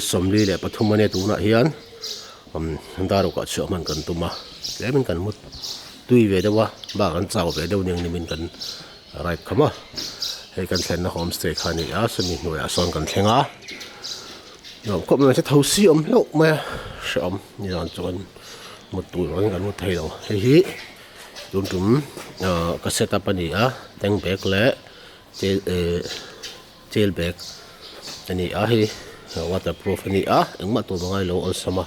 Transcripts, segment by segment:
43 a nia tunah hian umm dar rukah chhuah hman kan tum a tlemin kan mu tui ve deuh a bak an chau ve deuh ning nimin kan ride kham a hei kan thlenna homestay kha a ni a sawmi hnuaiah sawn kan thleng a nuam khawp mai mahse tho si awm hlauh mai a hrehawm nizan chuan mut tur angin kan mu thei lo hei hi tun tum ah ka set up a ni a tank bag leh chail eh chail bag a ni a hei waterproof a ni a engmah tur a ngai lo awlsam a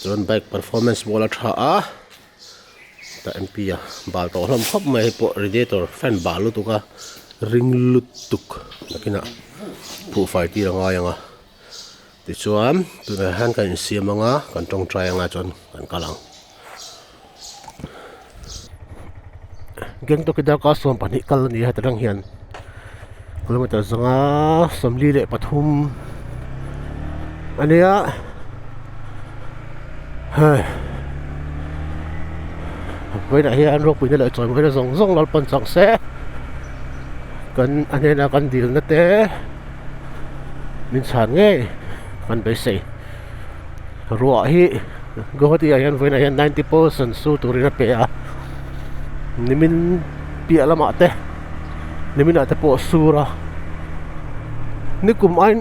chuan bike performance pawh a la tha a tah mp a bal tawh hlawm khawp mai hei pawh radiator fan bal lutuk a ring lutuk nakinah phuhfai tir a ngai ang a tichuan tunah hian kan insiam ang a kan tawngtai anga chuan kan kal ang. Gangtok hi darkar 12 kal a ni a heti rang hian kilometer zanga 43 a nia hei vawiinah hian ropuina leh chawimawina zawng zawng Lalpan chang se kan a hnena kan dilna te min chhan ngei kan beisei ruah hi Guwahati ah hian vawiinah hian ninety percent su turin a pe a nimin piah lamah te nimin ah te pawh a sur a nikum aiin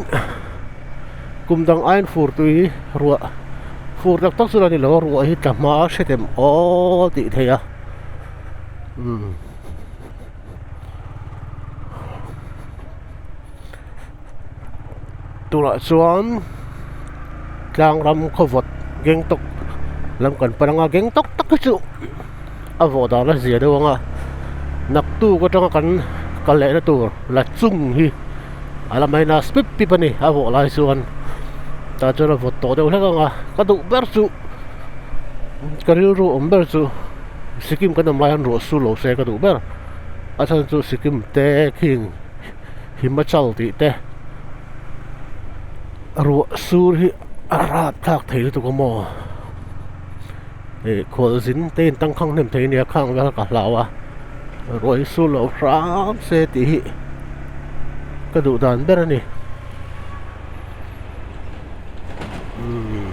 kum dang aiin fur tui ruah fur tak tak chu la ni lo a ruah hi tla hma a hre tem aw tih theih a umm. Tunah chuan tlang ram khaw vawt Gangtok lam kan pan anga Gangtok tak hi chu a vawh dan a zia deuh ang a naktuk atanga kan kal lehna tur la chung hi a la minus pip pip a ni a vawh lai chuan tah chuan a vawt tawh deuh hlek ang a ka duh ber chu ka rilru awm ber chu Sikkim kan awm lai hian ruah su lo se ka duh ber a chhan chu Sikkim te khing. Himachal tih te ruah sur hi a rap thlak thei lutuk a maw ih khual zin te in tangkhang hnem thei ania khang vel ka hlau a ruah hi sur loh hram se tih hi ka duh dan ber a ni umm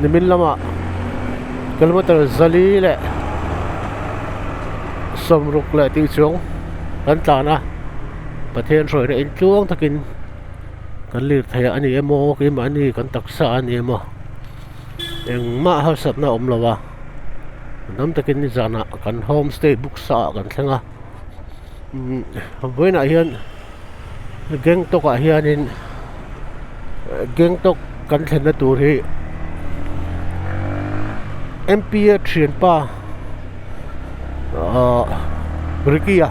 nimin lamah kilometer zali leh sawmruk leh tih chuang kan tlan a Pathian hruaina in tluang takin kan lir thei a ni emaw keimahni kan taksa a ni emaw engmah harsatna a awm lo a dam takin nizanah kan homestay book sa ah kan thleng a umm vawiinah hian. Gangtok ah hianin Gangtok kan thlenna tur hi M_P a thianpa ahh Ricky a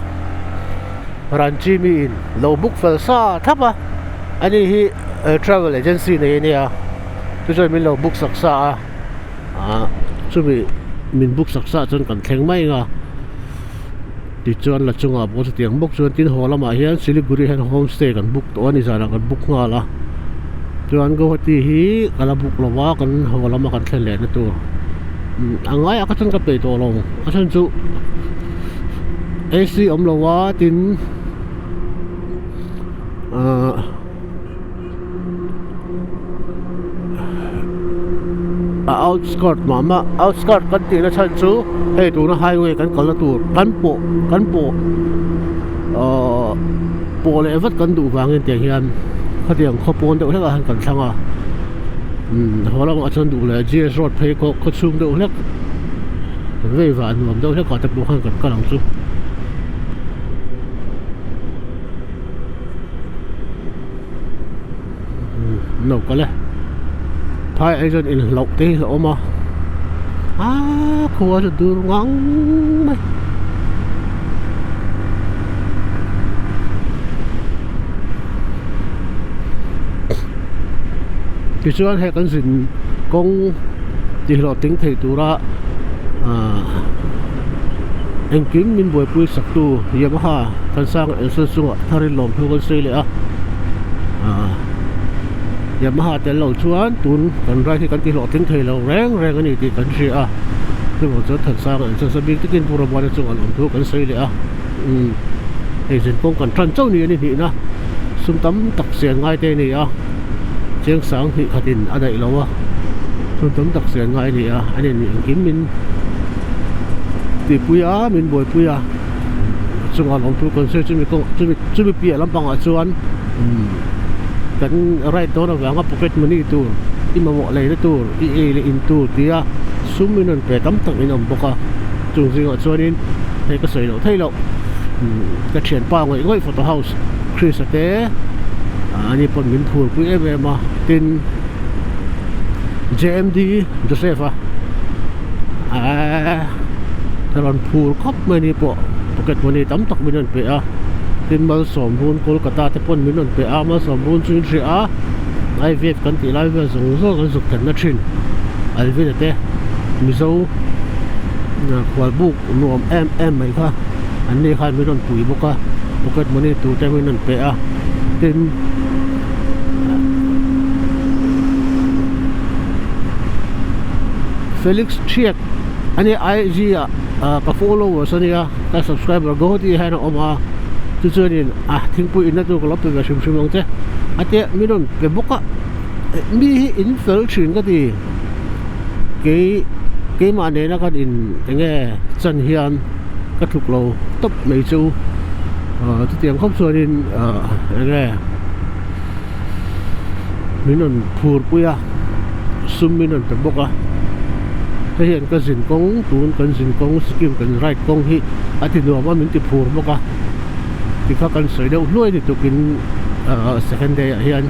Ranchi mi in lo book fel sa thlap a ani hi travel agency nei ania chu chuan min lo book sak sa a ahh chumi min book sak sa chuan kan thleng mai ang a. Tichuan la chungah pawh chutiang bawk chuan tin haw lamah hian Siliguri hian homestay kan book tawh a ni zanah kan book nghal a chuan Guwahati hi ka la book lo va kan haw lama kan thlen lehna tur a ngaiah kha chuan ka peih tawh lo a chhan chu A_C awm lo a tin ahh. A outskirt mah mah outskirt kan tihna chhan chu hei tuna highway kan kalna tur kan pawh kan pawh ahh pawh leh vat kan duh vangin tiang hian khatiang khaw pawn deuh hlek ah hian kan thlang a umm haw lamah chuan duh leh G S road phei khaw khaw chhung deuh hlek vei vah nuam deuh hlek ah te pawh khan kan kal ang chu. No kal e phai ai chuan inhlauh te hi a awm a aaa khua chu dur ngang mai tichuan hei kan zin kawng tihhlawhtling thei tura ahh engkim min buaipui sak tu Yamaha Thansanga Elson chungah tharin lawmthu kan sawi leh a ahh Yamaha tel lo chuan tun kan ride hi kan ti hlawhtling thei lo reng reng a ni tih kan hria a chuvang chuan Thansanga Elson sa bik takin Pu Ramuana chungah lawmthu kan sawi leh a umm hei zin kawng kan tan chauh ni a ni hnihna. Sum tam tak sian ngai te a ni a, chiang sang hnih khatin a daih lo a, sum tam tak sian ngai a ni a, a nen engkim min tihpui a, min buaipui a, chungah lawmthu kan sawi chumi kawng chumi chumi piah lampangah chuan umm kan ride dawn avanga pocket money tur i mamawh leina tur i ei leh in tur tia sum in rawn pe tam tak in awm bawk a, chung zingah chuanin hei ka sawi loh theih loh umm ka thianpa ngawih ngawih photo house. Krista te ani pawn min phur pui em em a tin JMD Joseph a eehh rawn phur khawp mai ani pawh pocket money tam tak min rawn pe a tin Malsawmrun Kolkata te pawn min rawn pe a Malsawmrun chu in hria a IVF kan tih lai vel zawng zawng kan zuk thlenna thin Alvin a te Mizo khualbuk nuam em em mai kha an ni khan min rawn pui bawk a pocket money tur te min rawn pe a tin Felix Thiak ani IG ah ah ka followers ania ka subscriber Guwahati ah hian a awm a chu chuanin a thingpui inna tur ka lo pe ve hrim hrim ang che a tia min rawn pe bawk a mi hi in fel thin ka ti. Kei keimah nena kan in enge chan hian ka tluk lo tawp mai chu ah chutiang khawp chuanin ah enge min rawn phur pui a sum min rawn pe bawk a hei hian ka zin kawng tun kan zin kawng Sikkim kan ride kawng hi a ti nuam a min ti phur bawk a tikha kan sawi deuh hluai ni tukin ah second day ah hian.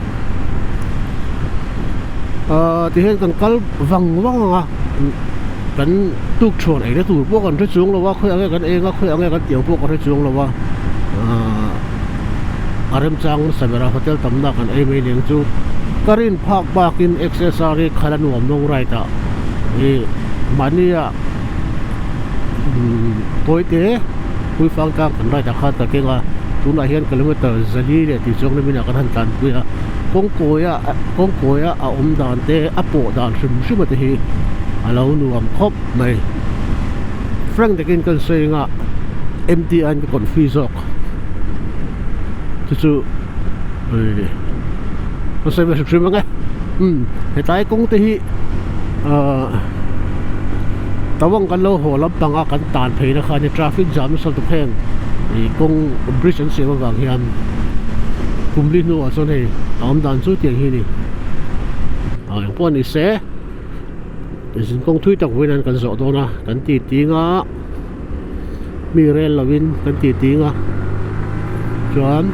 Ahh ti hian kan kal vang vang ang a kan tuk chhuan eina tur pawh kan hre chuang lo a khawiah nge kan eng a khawiah nge kan tiang pawh kan hre chuang lo a ahh a remchang hmasa ber a hotel tamna kan ei mai leng chu ka rin phak bakin X_S_R hi khalh a nuam long ride ah ih mahnia umm tawi te Puifang tlang kan ride ah khan ka keng a tunah hian kilometer zali leh tih chuang lamin ah kan han tlanpui a. Kawngkawia kawngkawia a awm dan te a pawh dan hrim hrim a te hi a lo nuam khawp mai frank takin kan sawi anga empty a in ka confuse zawk chu chu ih ka sawi ve hrim hrim ang e umm hetlai kawng te hi ahh tawang kan lo haw lampang a kan tan phei na kha a ni traffic jam nasa lutuk heng ih kawng bridge an siam avang hian. Kum li hnuah chuan hei a awm dan chu tiang hi a ni. Ah eng pawh a ni se zin kawng thui tak vawiin an kan zawh dawn a kan ti ting a mi rel lovin kan ti ting a chuan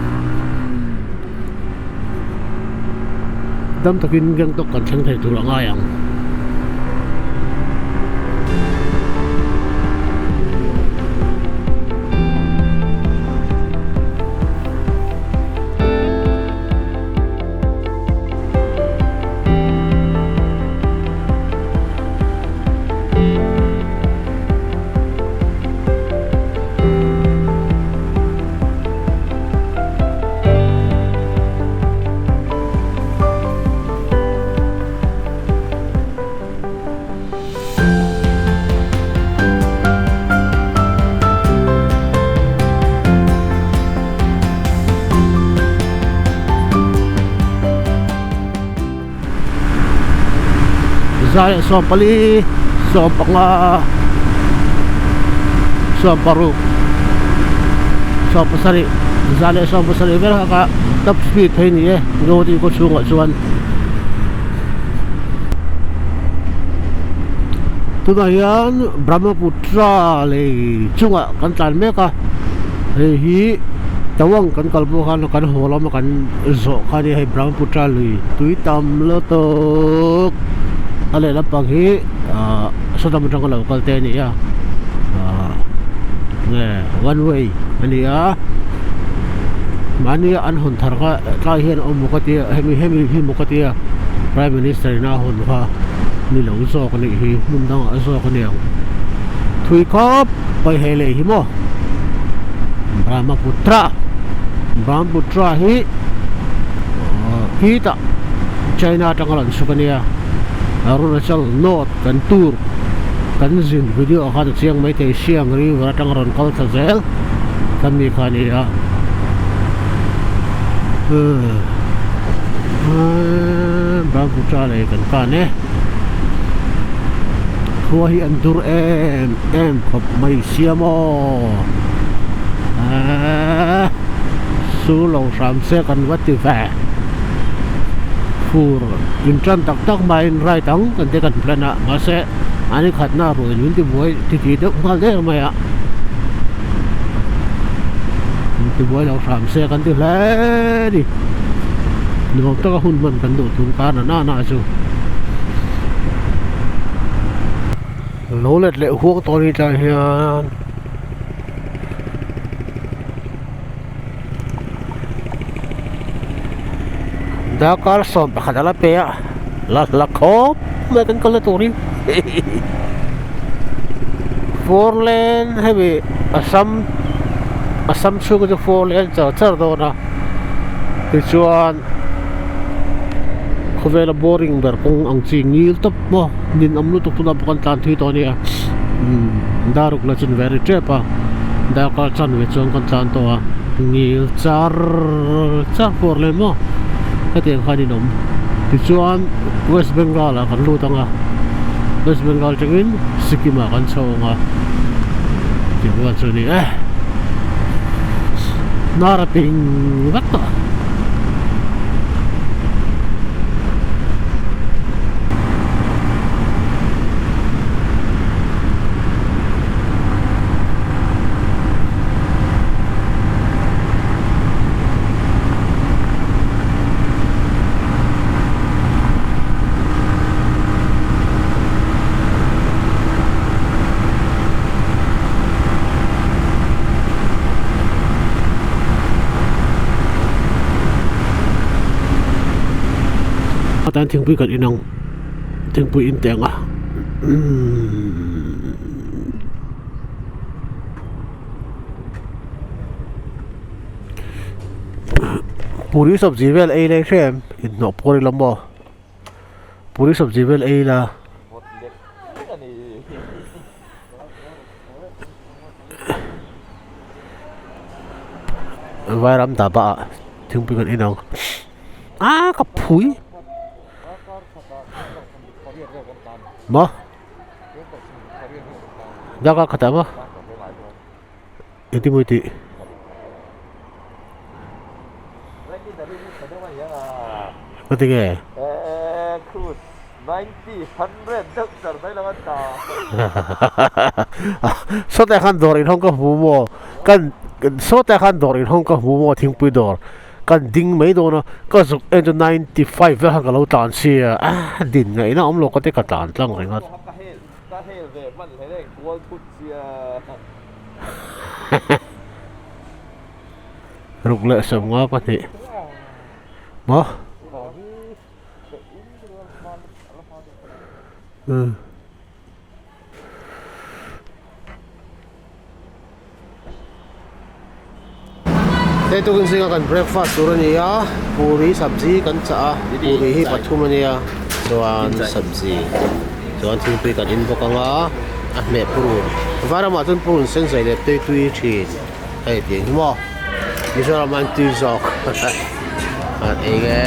dam takin Gangtok kan thleng thei tur a ngai ang. Zai 14 15 16 17 zan leh 17 vel kha kha top speed phei ni e Guwahati khaw chhungah chuan. Tunah hian Brahmaputra lei chungah kan tlan mek a hei hi Tawang kan kal pawh khan kan haw lama kan zawh kha ania hei Brahmaputra lui tui tam lutuk a lehlam pang hi ah sawtam atanga lo kal te a ni a ah nge one way a ni a mahni an hawn thar kha tlai hian a awm bawk a tia hemi hemi hi maw ka tia prime minister in a hawn kha ni lo zawk a nih hi hmun dangah zawk a niang thui khawp mai hei lei hi maw Brahmaputra Brahmaputra hi khitah China atanga rawn chhuk a nia Arunachal North kan tour kan zin video ah khan a chiang maithei Siang river atanga rawn kal thla zel kha mi kha a ni a. Brahmaputra lei kan kan e khua hi an dur em em khawp mai sia maw eehh su lo hram se kan va ti ve fur in tan tak tak maiin ride ang kan ti kan plan a mahse an inkhatna a ruih min ti buai titi deuh nghal der mai a min ti buai lo hram se kan ti hle ni nuam taka hun hman kan duh tum kar na na chu lo let leh huang tawh a ni tlai hian. Darkar 11 a la pe a la hla khawp mai kan kalna tur hi four lane hemi Assam Assam chhung chu four lane char char dawn a tichuan khawvela boring ber kawng ang chi ngil tawp maw nin awm lutuk tunah pawh kan tlan thui tawh a nia umm daruk la chun ve ri tep a darkar chanve chuan kan tlan tawh a ngil char char four lane maw hetiang khan in awm tichuan West Bengal ah kan lut ang a West Bengal tangin Sikkim ah kan chho ang a tih rual chu a ni e hnar a ping vek tawh. Atan thingpui kan inang thingpui in teng a umm. Puri sabzi vel ei lai hre em inhnawh pawr ila maw puri sabzi vel ei ila. Vairam dhaba ah thingpui kan en ang ah ka phui maw darkar khat ah maw engtin maw i tih. Ngatinge? Sawtah khan dawr inhawng ka hmu maw? Kan sawtah khan dawr inhawng ka hmu maw thingpui dawr kan ding mai dawn a ka zuk en chu 95 vel khan ka lo tlan sia a din ngaihna awm lo ka ti ka tlan tlang ringawt. Ruk leh sawmnga pahnih maw? Umm. Hei tukin zinga kan breakfast tur a ni a puri sabzi kan chah a puri hi pathum a nia chuan sabzi chuan thingpui kan in bawk ang a a hmeh purun varamah chuan purun sen zai leh tui tui thin hei tih hi maw Mizoram ah an tui zawk an ei nge.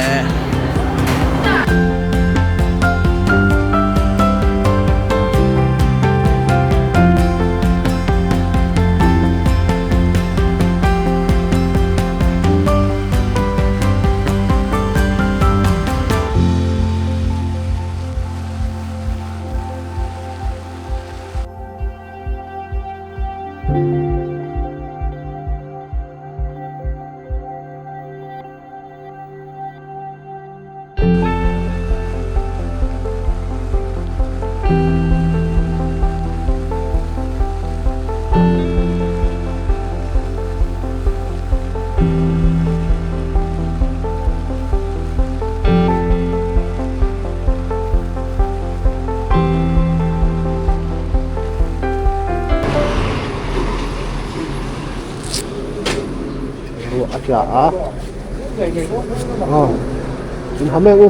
Ruah a tla a aw in ha mek u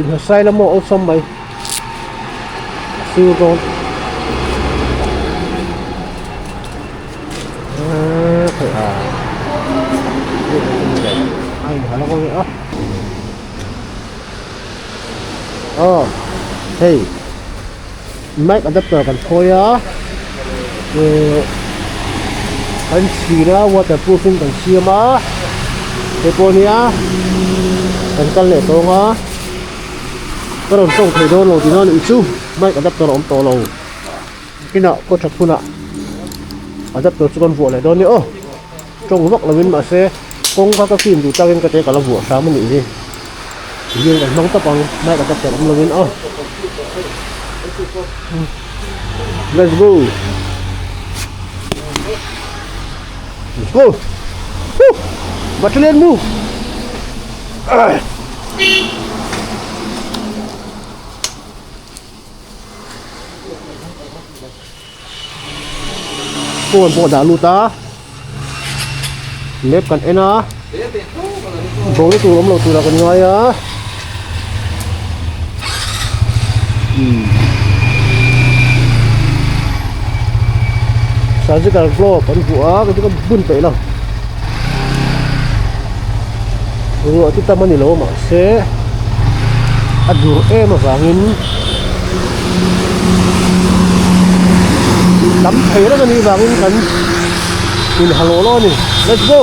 in ha sai lam pawh a awlsam mai a sur dawn eee a in ha lawk a. Aw hei mic adapter kan phawi a ihh kan chhin a waterproof in kan siam a hei pawh nia kan kal leh tawng a ka rawn tawng thei dawn lo tihna a nih chu mic adapter a awm tawh lo inah kaw that hunah adapter chu kan vuah leh dawn a ni aw. Tawng vak lovin mahse kawng kha ka fim duh takin ka te ka la vuah hram a nih hi. Tihian kan hmang tawp ang mic adapter awm lovin aw. Let's go. Let's go. Woo! Battalion move. Phone pawh dah lut a map kan en a boruak tur awm lo turah kan ngai a umm surgical glove an vuah a kei chu ka bun peih lo ruah chu tam a ni lo mahse a dur em avangin. Tam thei reng anih vangin kan inha lawh lawh a ni let's go.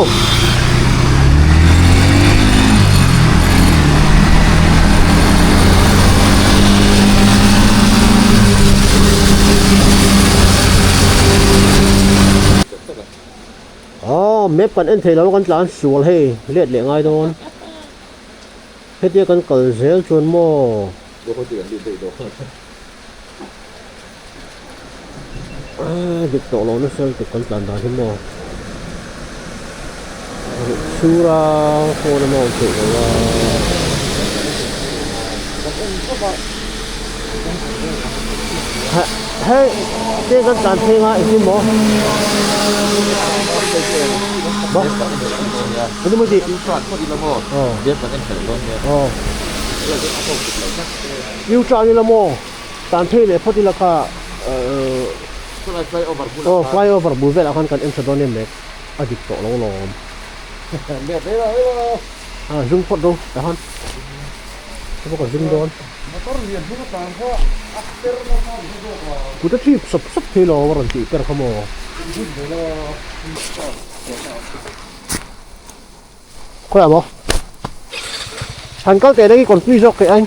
Aw map kan en thei lo a kan tlan sual hei let leh ngai dawn. Hetia kan kal zel chuan maw? Aaa dik tawh lo nasa lutuk kan tlan dan hi maw? Ruh chhur a phone a mount theih lo a. Hei te kan tlan phei nga engtin maw? Maw? Engtin maw tih? Aw. Aw. U-turn ila maw? Tlan phei leh phawt ila kha aw flyover bul velah khan kan en tha dawn em le? A dik tawh lo lawm. A zum phawt ro tah khan. Hei pawh ka zum dawn. Kut a thip sawp sawp thei lo a rawn tih ber kha maw. Khawiah maw? Han kal teh deuh i confuse zawk theih ain.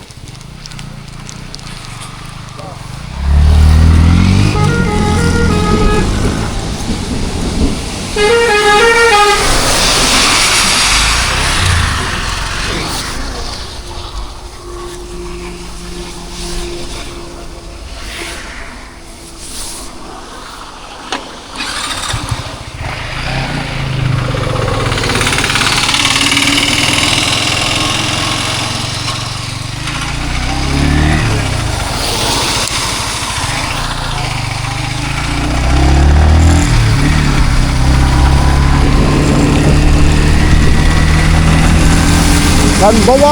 Kan bo a.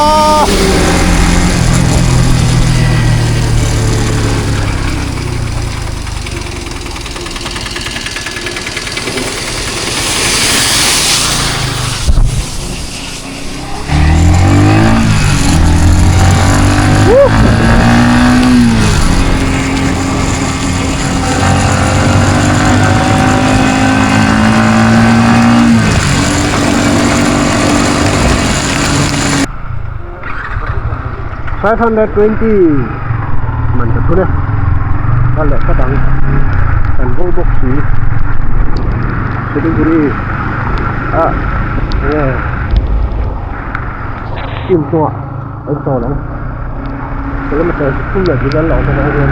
520 man ka thun e kal leh phawt ang kan bo bawk si siliguri ah enge team chungah an chawl ang kilometer thum leh zir an la awm avang hian.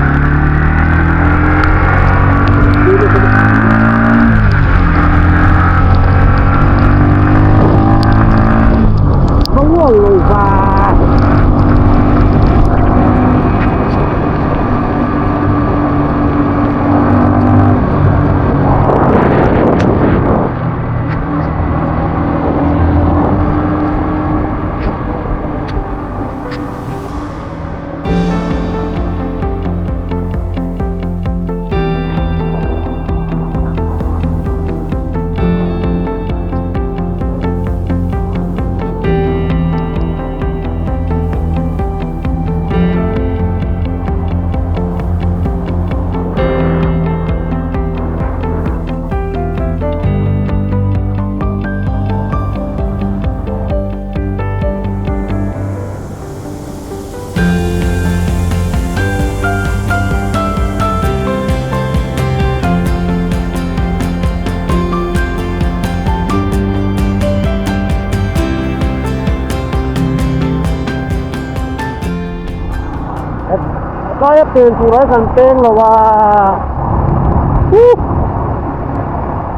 Tlaia pen turah hian kan peng lo a,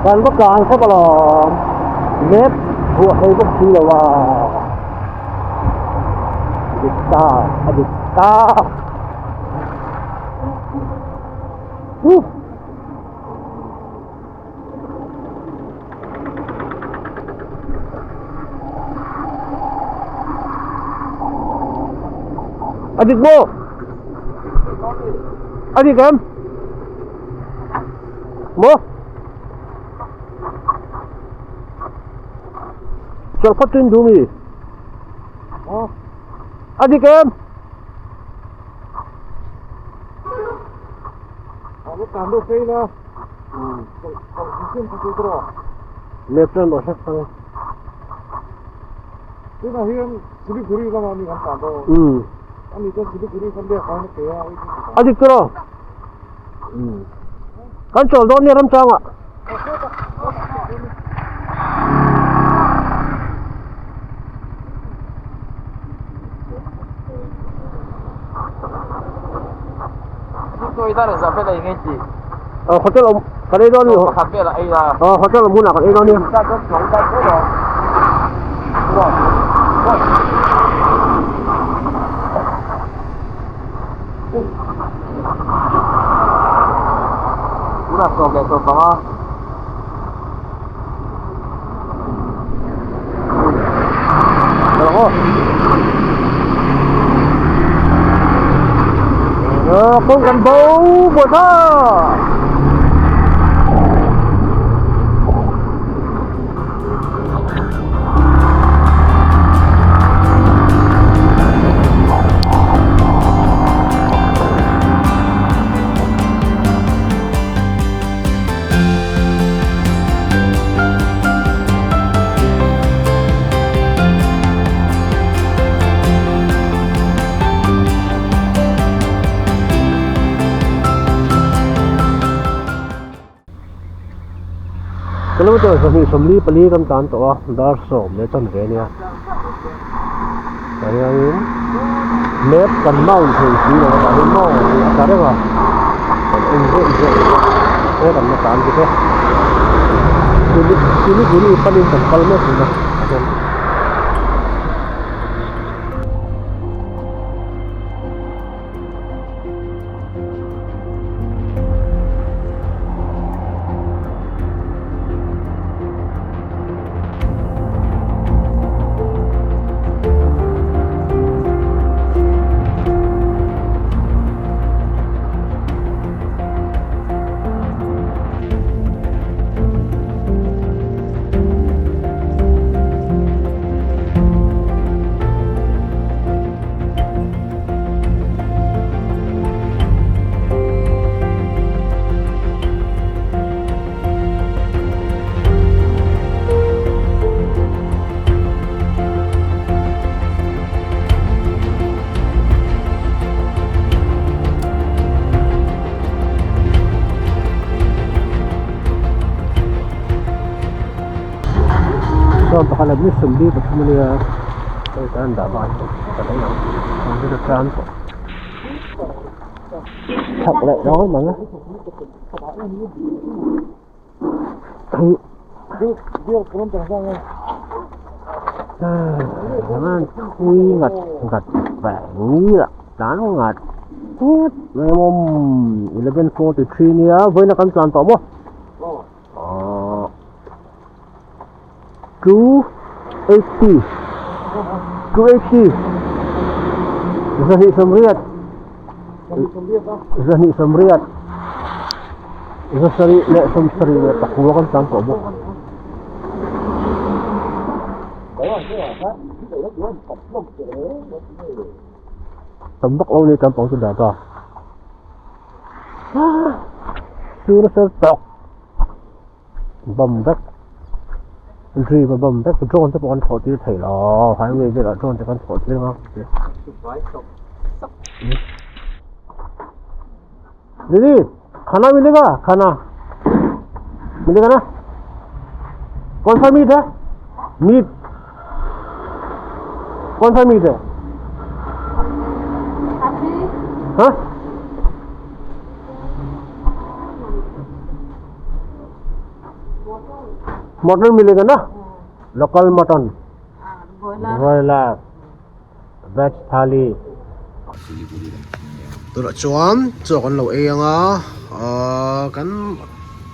kan va tlan khawp alawm, map vuah thei bawk si lo a, dik ta a dik ta. A dik maw? A dik em? Maw? Chawlh phawt chu in duh mi? A dik em? Left chuan aw hlek ang. Tunah hian Siliguri lamah mi kan tlan dawn. Ani chuan Siliguri kha left ah hian a ke a. A dik chu lo. Kan chawl dawn nia ramchangah. Hotel awm kan ei dawn a ni hotel awm hunah kan ei dawn a nia. Kawng kan bo buai kha. Kilometer 24 kan tlan tawh a dar sawm leh chan ve ania tah hianin map kan mount thei si lo a tah hian mount tih a tla reng a kan en zeuh zeuh a he kan la tlan bawk e siliguri panin kan kal mek thin a tah hian. Chuan pakhat leh ni sawmli pathum a nia hei kan dah bak ka daih ang computer tan tawh chak leh dawn ang a. Thui ngat ngat vang lah tlan ngat ngat mai awm 11:43 nia vawiin a kan tlan tawh maw ahh 280 280 280 280 zasarih leh sawmsarih leh pakua kan tlan tawh bawk. Tam vak lo ni tlan pang chu data. Sur a ser tawk. Bam vek dream a bam vek drone te pawh kan thlawh tir thei lo highway velah drone te kan thlawh tir ang a Didi khana milega khana milega na kawn sa meat hai meat kawn sa meat hai ha. Mutton milega na local mutton broiler veg thali tunah chuan chaw kan lo ei anga ahh kan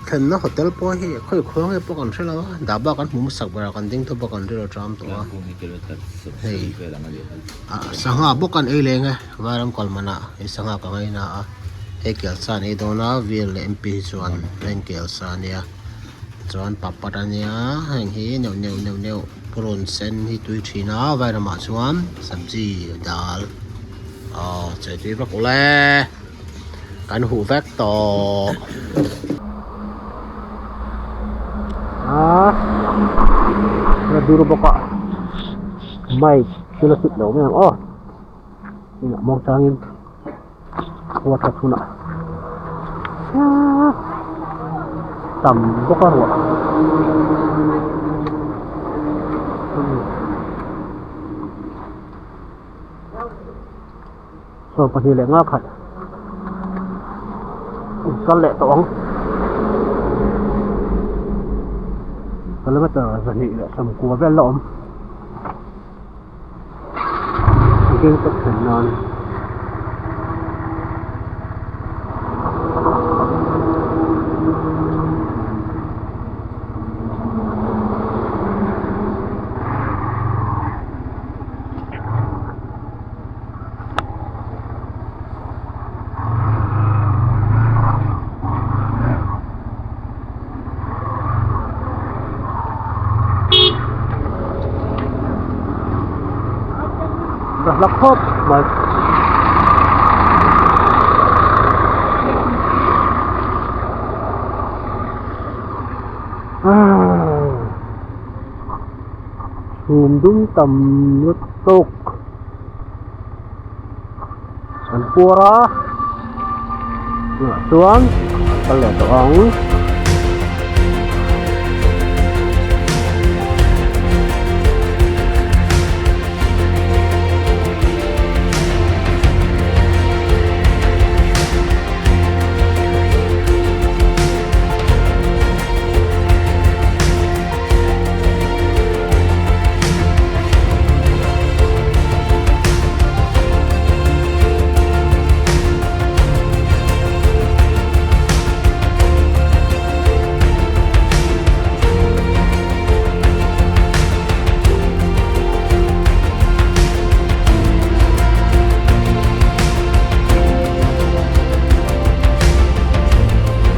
thlenna hotel pawh hi khawi khawi nge pawh kan hre lo a dhaba kan hmu hmasak berah kan ding thawp a kan rilru ṭam tawh a hei ah sangha bawk an ei leng e vairam kal manah hei sangha ka ngaina a hei kelsa an ei dawn a vel leh mp hi chuan heng kelsa a nia. Chuan papad a nia heng hi neuh neuh neuh neuh purun sen hi tui thin a vairamah chuan sabji dal aw chei tui vak ule kan huh vek tawh. A la dur bawk a mic chu la fit lo mai ang aw inah muang changin. Khua that hunah tam bawk a ruah 25 khat kal leh tawh ang kilometer 290 vel la awm. Gangtok thlen nan Ka hla khawp mai. Chhum dum tam lutuk an puar a tunah chuan an kal leh tawh ang.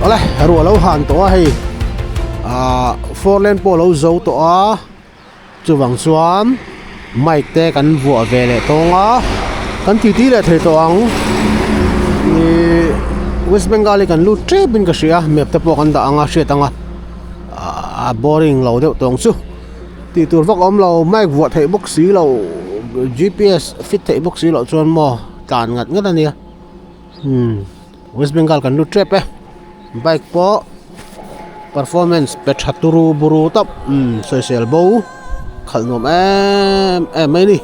Awle ruah lo han tawh a hei ah four lane pawh a lo zo tawh a chuvang chuan mic te kan vuah ve leh tawng a kan titi leh thei tawh ang ihh west bengal hi kan lut tep in ka hria map te pawh kan dah ang a hriat ang a a boring lo deuh tawng chu tih tur vak a awm lo mic vuah theih bawk si lo gps fit theih bawk si loh chuan maw tlan ngat ngat a nia umm west bengal kan lut tep e bike pawh performance pe tha turu buru tawp umm sawisel bo khalh nuam em em mai a ni.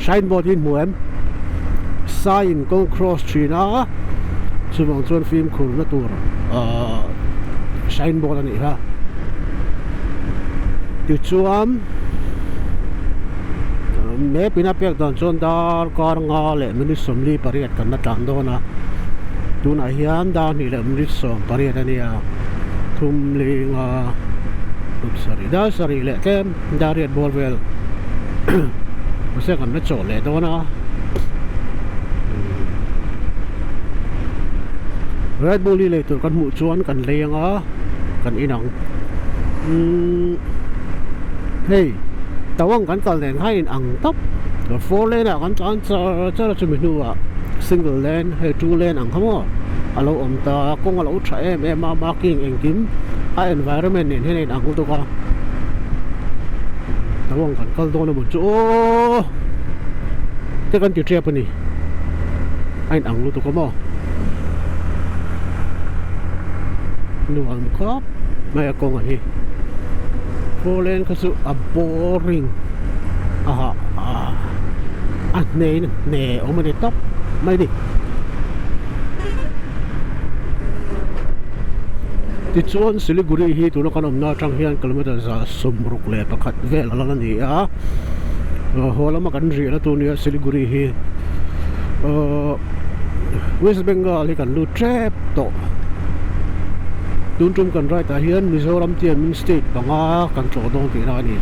Signboard hi hmu em sign kawng cross thin a chuvang chuan fimkhur na tur ahh signboard a nih kha tichuan map in a pek dan chuan darkar nga leh minute 48 kan la tlan dawn a tunah hian dar hnih leh minute 18 a nia thum linga sarih dar sarih leh tlem dar riat bawr vel mahse kan la chawh leh dawn a Red Bull hi lei tur kan hmuh chuan kan lei anga kan inang umm hei tawang kan kal nen kha a inang tawp. Four lane ah kan tlan char char a chumi hnuah single lane hei two lane ang kha maw a lo awm ta a kawng a lo tha em em a marking engkim a environment nen hian a inang lutuk a tawng kan kal dawn emaw chu aw te kan ti tep a ni a inang lutuk a maw nuam khawp mai a kawng a hi four lane kha chu a boring a a hne in a hne awm a ni tawp mai a ni tichuan Siliguri hi tuna kan awmna atang hian kilometer za 61 vel a la ni a haw lama kan riahna tur nia Siliguri hi ahh West Bengal hi kan lut tep tawh tun tum kan ride ah hian Mizoram tiamin state panga kan tlawh dawn tihna a ni.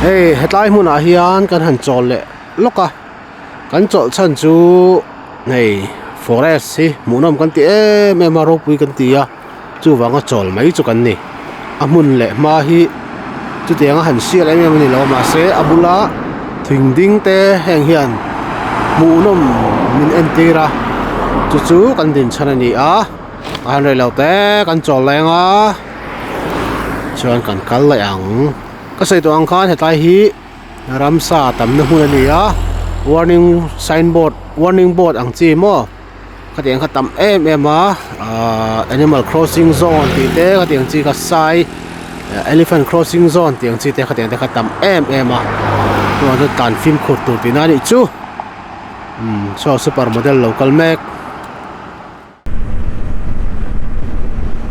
Hei hetlai hmunah hian kan han chawl leh lawk a kan chawlh chhan chu hei forest hi hmuhnawm kan ti em em a ropui kan ti a chuvanga chawl mai chu kan ni a hmun leh hma hi chutianga han sial em em a ni lo mahse a bula thing ding te heng hian hmuhnawm min entir a chu chu kan din chhan a ni a a han rei lo te kan chawl leng a chuan kan kal leh ang ka sawi tawh ang khan hetlai hi ramsa tamna hmun a ni a warning signboard warning board ang chi maw. Khatiang kha tam em em a ahh animal crossing zone tih te khatiang chi kha sai elephant crossing zone tih ang chi te khatiang te kha tam em em a chuan chu tlan fimkhur tur tihna a nih chu umm saw super model lo kal mek.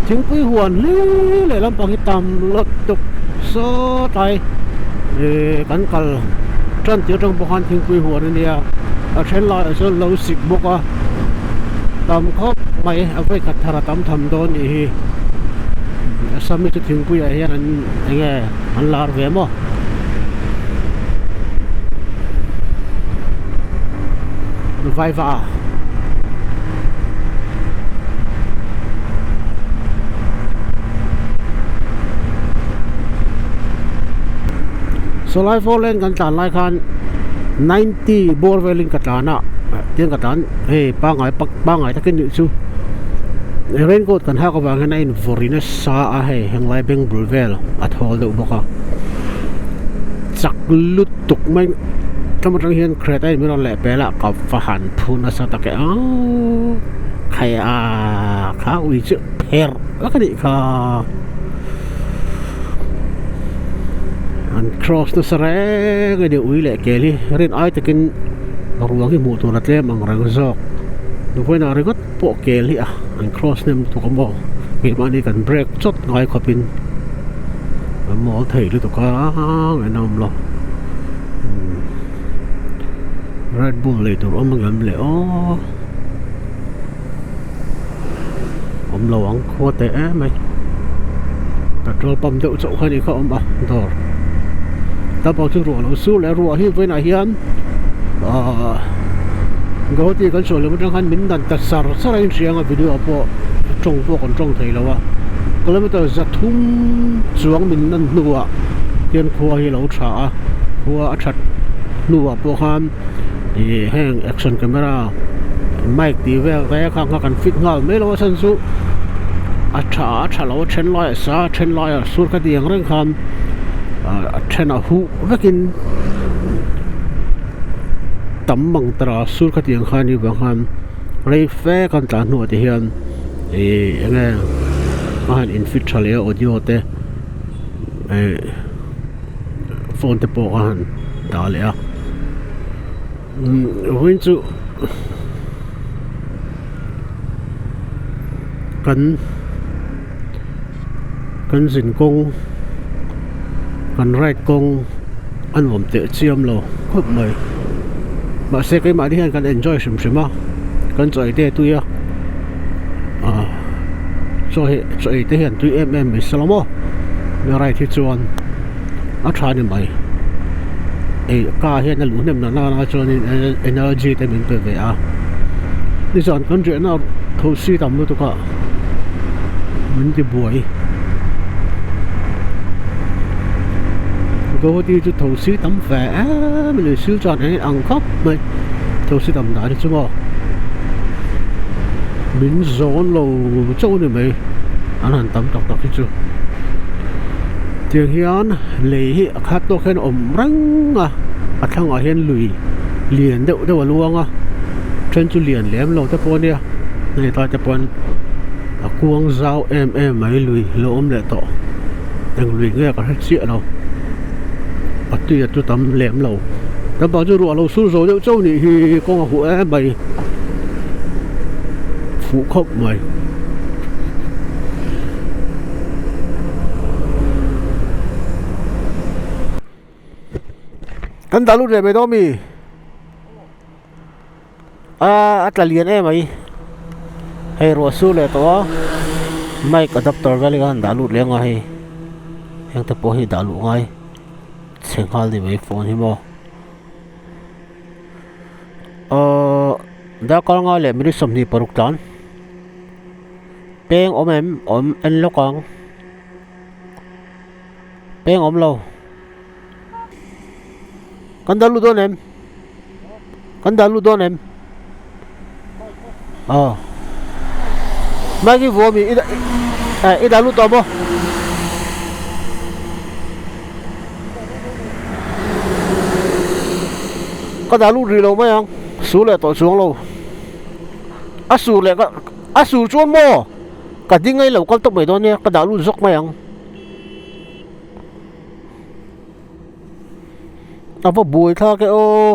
Thingpui huan hle leh lampang hi tam lawt tuk sawtlai ih kan kal tan tir atang pawh khan thingpui huan a nia a then laiah chuan lo sik bawk a tam khawp mai a vawi khat thar a tam tham dawn nih hi Assam hi chu thingpui ah hian an eng nge an lar ve maw. Vaiva. Sawlai four lane kan tlan lai khan 90 bawr velin ka tlan a tiang ka tlan hei pangai pangai takin nih chu raincoat kan hak avang hian a invawrh nasa a hei henglai beng bul vel a thawl deuh bawk a chak lutuk mai tlem atang hian crate a inrawn leh pel a ka va han phu nasa tak e aaa khai a kha ui chu pherh vek a nih kha an cross nasa reng a ni ui leh kel hi rin ai takin ruang hi hmuh tur a tlem ang reng zawk vawiinah ringawt pawh kel hi a an cross hnem lutuk a maw keimahni kan break chawt ngai khawpin an mawl thei lutuk a ngainawm lo Red Bull lei tur awm angem le aw awm lo ang khua teh em mai petrol pump deuh chauh kha ni kha awm a dawr naupang chu ruah lo sur leh ruah hi vawiinah hian ahh Guwahati kan chhuah leh atang khan min dan ta sar sar a inhria ang a video ah pawh tawng pawh kan tawng thei lo a kilometer zathum chuang min lan hnuah hian khua hi a lo tha a khua a that hnuah pawh khan ih heng action camera mic tih vel te kha kha kan fit nghal mai lo a chhan chu a tha a tha lo a then laiah sa a then laiah sur kha ti ang reng khan a then a huh vekin tam mang tara sur kha ti ang khan ni vang khan rei fe kan tlan hnuah te hian ih eng nge a han in fit tha leh a audio te eh phone te pawh a han dah leh a vawiin chu kan kan zin kawng kan ride kawng a nuam teh chiam lo khawp mai mahse keimahni hian kan enjoy hrim hrim a kan chaw ei te a tui a ah chaw hi chaw ei te hian tui em em mai se lo maw ride hi chuan a tha ni mai ei ka hian a luh hnem na nana chuanin energy te min pe ve a nizan kan riahna tho si tam lutuk a min ti buai. Guwahati chu thosi tam ve em a ni Silchar nen hian ang khawp mai thosi tam dan hi chu maw min zawn lo chauh a ni mai an han tam tak tak hi chu tiang hian lei hi a khat tawk hian a awm reng a a thlangah hian lui lian deuh deuh a luang a then chu lian lem lo te pawh a nia hei tlai te pawn a kuang zau em em mai lui lo awm leh tawh eng lui nge ka hre chiah lo a tui a chu tam lem lo naupang chu ruah lo sur zo deuh chauh nih hi kawng a huh em mai fuh khawp mai. Kan dah lut leh mai dawn mi a a tla lian em mai hei ruah sur leh tawh a mic adapter vel hi khan dah lut leh anga hei heng te pawh hi dah luh ngai chhe nghal ni mai phone hi maw ahh darkar nga leh minute 26 tlan peng awm em awm en lawk ang peng awm lo. Kan dah lut dawn em? Kan dah lut dawn em? Aw. Mai ki vuah mi i i dah lut tawh maw? Ka dah lut rih lo mai ang. Sur leh tawh chuang lo. A sur leh ka a sur chuan maw? Ka ding a i lo kal tawp mai dawn nia ka dah lut zawk mai ang. A va buai thlak e aw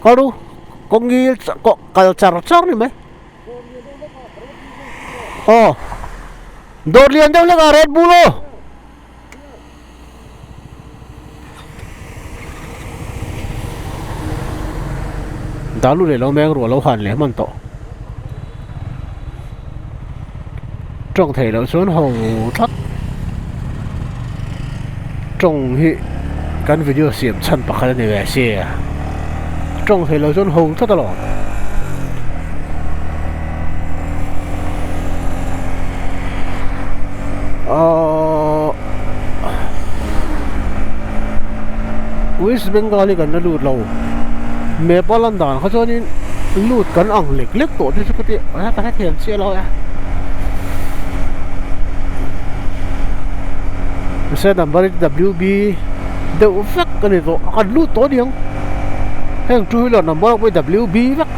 kal ru kawng ngil kal char char ni mai aw dawr lian deuh hlek a red bull aw. Dah lut leh lo meng ruah lo han leh hman tawh tawng theih loh chuan ho tlat tawng hi kan video siam chhan pakhat a ni ve sia tawng theih loh chuan ho tlat alawm. Ahh West Bengal hi kan la lut lo map a lan dan kha chuanin lut kan ang lek lek tawh te chu ka ti a ka hrethiam chiah lo a mahse number hi W B deuh vek a ni tawh a kan lut tawh aniang heng two wheeler number pawh hi W B vek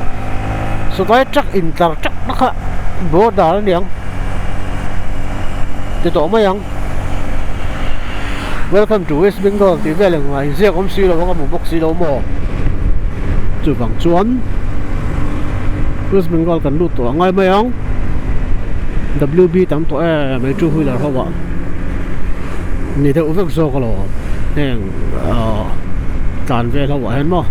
satlai truck intlar teuh na kha border aniang ti tawh mai ang welcome to west bengal tih vel engmah inziak awm si lo ang a hmu bawk si lo maw chuvang chuan west bengal kan lut tawh angai mai ang w b tam tawh em mai two wheeler ho ah ni deuh vek zawk alawm heng ahh tlan vel ho ah hian maw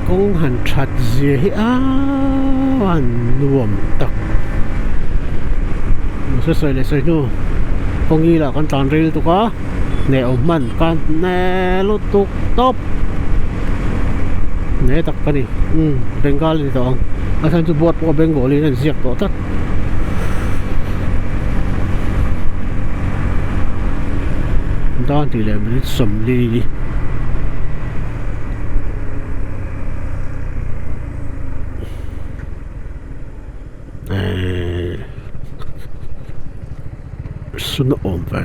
kawng han that zia hi aaaa han nuam tak mahse sawi leh sawi hnu kawng ilah kan tlan ril tuk a hneh awm hman ka hne lutuk tawp hne tak ka ni umm Bengali ni tawh ang a chhan chu board pawh Bengali in a inziak tawh tlat. Dan tih leh minute 40. Ehh sun a awm ve.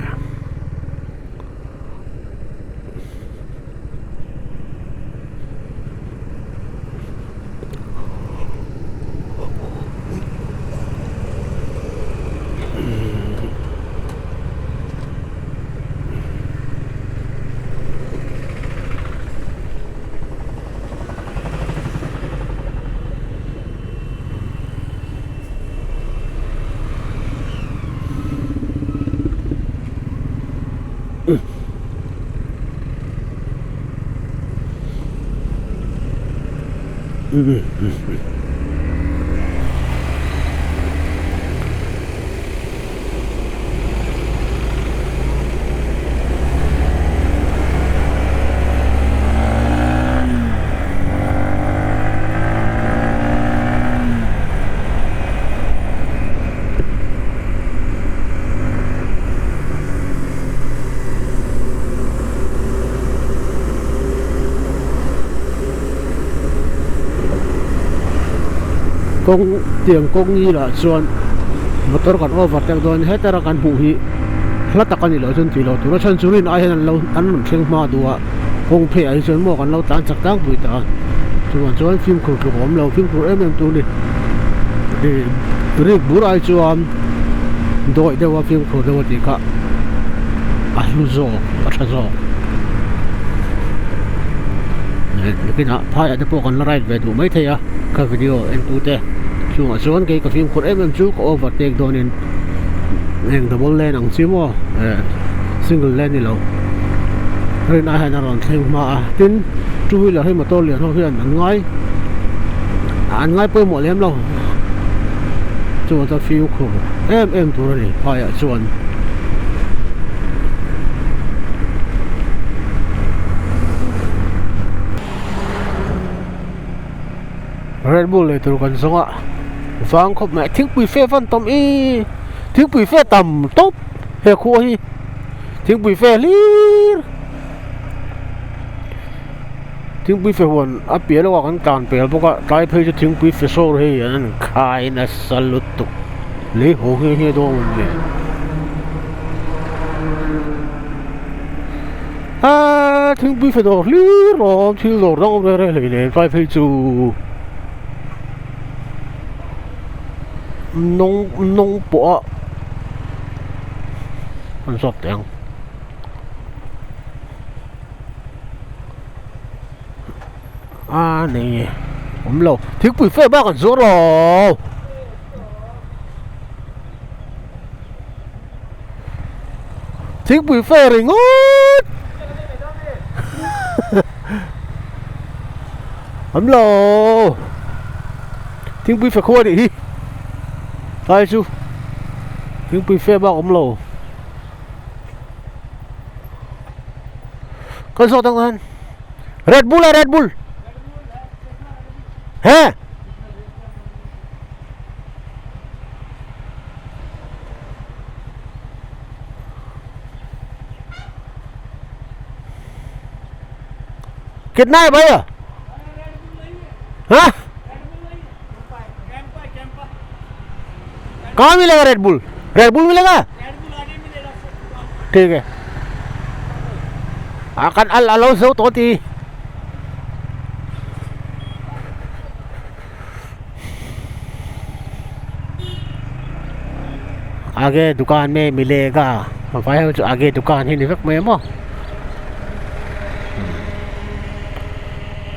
Kawng tiang kawng ngilah chuan motor kan over tek dawn hetara kan hmuh hi hla tak a nih loh chuan tih loh tur a chhan chu rin ai hian an lo an rawn thleng hma duh a kawng phei ah hi chuan maw kan lo tlan chak tlangpui ta a chuvang chuan fimkhur tluk a awm lo fimkhur em em tur a ni ih rik bur ai chuan dawih deuh a fimkhur deuh a tih kha a hlu zawk a tha zawk nakinah phaiah te pawh kan la ride ve duh maithei a ka video en tu te chungah chuan kei ka fimkhur em em chu ka overtake dawnin heng double lane ang chi maw eh single lane ni lo rin ai hian a rawn thleng hma a tin two wheeler hi motor lian ho hian an ngai an ngai pawimawh lem lo chuvang chuan fimkhur em em tur a ni phaiah chuan. Red Bull lei tur kan zawng a vang khawp mai thingpui fe van tam ih thingpui fe tam tawp he khua hi thingpui fe hlir thingpui fe huan a piah lawkah kan tlan pel bawk a tlai phei chu thingpui fe sawr hei an khai nasa lutuk lei haw nghe nghe dawn ang le aaa thingpui fe dawr hlir awm thil dawr dang awm reng reng hleinem tlai phei chu nawng nawng pawh a an zawt teh ang. A nei awm lo thingpui fe bak an zuar lo thingpui fe ringawt awm lo thingpui fe khua anih hi tlai chu thingpui fe bak awm lo. Kan zawt ang han Red Bull a Red Bull he कितना है भैया हाँ कहाँ मिलेगा red bull red bull मिलेगा ठीक है a kan al alo zo tawh ti आगे दुकान में मिलेगा vai ho chu आगे दुकान hi ni vek mai maw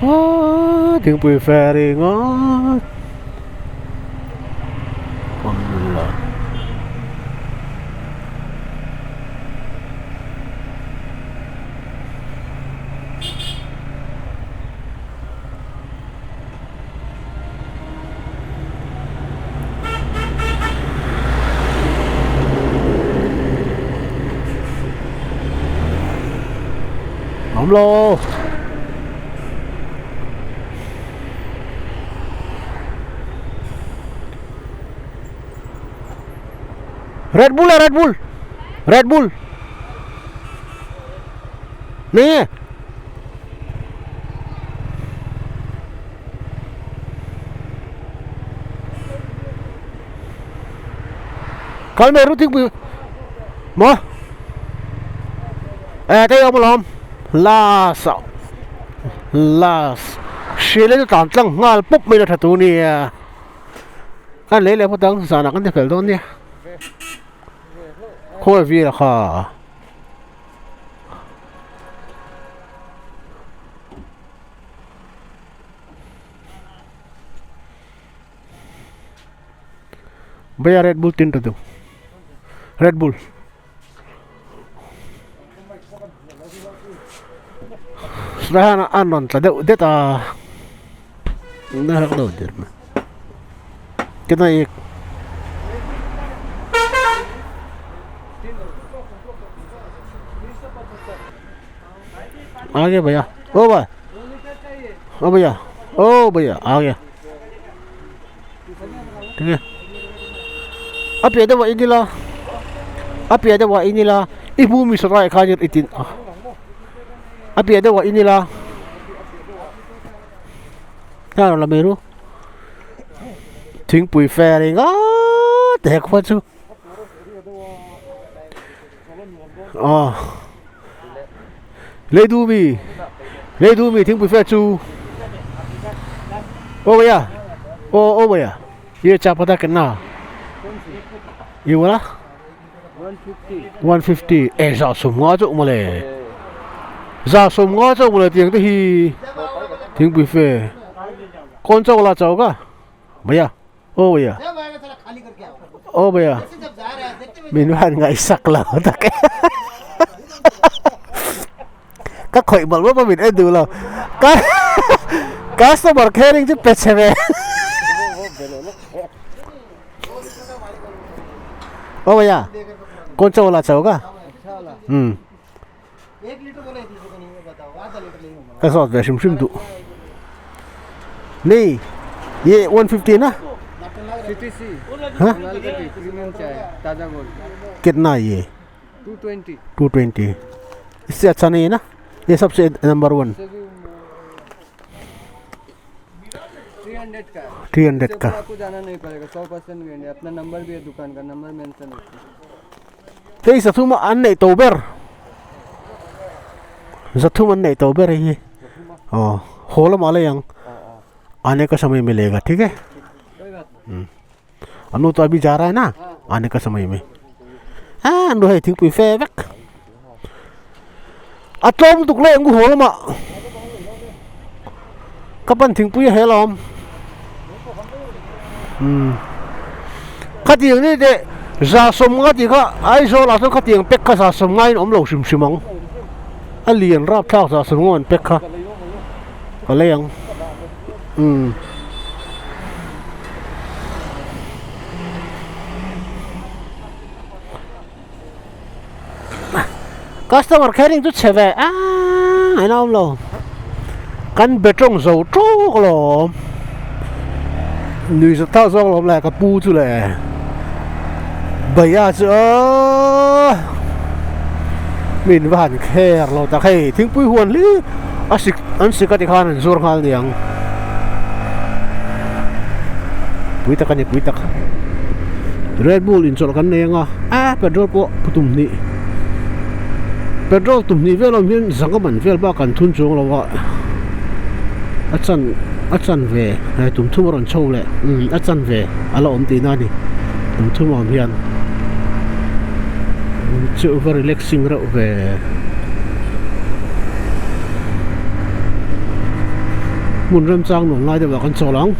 aaa thingpui fe ringawt. Awm lo. Red Bull है Red Bull Red Bull नहीं है कल मैं रुतिक mo eh thấy ông lom la sao la xe lên tàn tlang ngal pop mai la tha tu nia kan lei leh phawt ang zanah kan ti fel dawn nia khawi vel kha भैया red bull तीन दो red bull hian an rawn tla deuh det a कितना एक आ गया भैया ओ भाई ओ भैया ओ भैया आ गया ठीक है a piah deuh ah in ila a piah deuh ah in ila i hmu mi sarai khan i tin a piah deuh ah in ila hna rawn la mai ru. Thingpui fe ringawt he khua chu. Aw Leidu mi Leidu mi thingpui fe chu Aw bhaiya aw aw bhaiya ye cha pata kitna ye wala 150 e za sawm nga chauh mawle za sawm nga chauh mawle tiang te hi thingpui fe kawn chauh la chau ka bhaiya aw bhaiya aw bhaiya min van ngaihsak lo tak e ka khawih mawlh mawlh pawh min en duh lo ka customer caring chu pe chhe ve. ओ भैया कौन सा वाला अच्छा होगा हम्म कैसा होता है शिम शिम तू नहीं ये 150 है ना हाँ ताज़ा गोल्ड कितना है ये 220 220 इससे अच्छा नहीं है ना ये सबसे नंबर वन 300 का है 300 का आपको जाना नहीं पड़ेगा 100% गारंटी अपना नंबर भी है दुकान का नंबर मेंशन है hei zathum an neih to ber zathum an neih to ber hei hi aw haw lamah lei ang आने का समय मिलेगा ठीक है anu to abhi ja raha hai na आने का समय में ah an hei thingpui fe vek a tlawm lutuk leh ang haw lamah ka pan thingpui a hel a awm umm khatiang ni teh za sawm nga tih kha Aizawl ah chuan khatiang pack kha za sawm ngaiin a awm lo hrim hrim ang a lian rapthlak za sawm nga an pack kha ka lei ang umm. Customer caring chu chhe ve aaa eng awm lo kan be tawng zo tawk alawm nuihzat thlak zawk alawm le ka pu chu le bhaiya chu aaa min va han kher lo tak hei thingpui huan hlir a sik an sik a tikhan an zuar nghal niang pui tak a ni pui tak Red Bull inchawlh kan nei anga a petrol pawh tum hnih petrol tum hnih vel awm hian zanga man vel bak an thun chuang lo a a chan a chan ve he tum thum a rawn chho leh umm a chan ve a la awm tihna a ni tum thum a awm hian chu va relaxing reuh ve. Hmun remchang nuam lai deuhah kan chawl ang.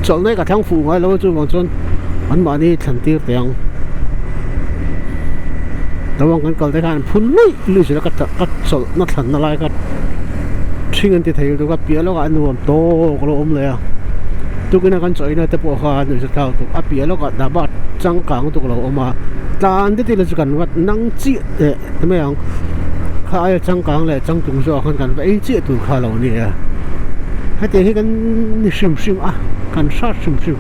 Chawlhna hi ka thlang fuh ngai lo a chuvang chuan anmahni thlan tir teh ang. Naupang kan kal te khan an phun luih luih zel a ka ka chawlhna thlanna lai kha ṭhing an ti thei lutuk a piah lawkah a nuam tawk a lo awm leh a tukina kan chawina te pawh kha nuihza thlak lutuk a piah lawkah dhaba changkang lutuk a lo awm a tlan te tila chu kan vat nang chiah teh ti mai ang kha aia changkang leh changtlung zawk khan kan va ei chiah tur kha a lo ni a hetiang hi kan ni hrim hrim a kan hrat hrim hrim.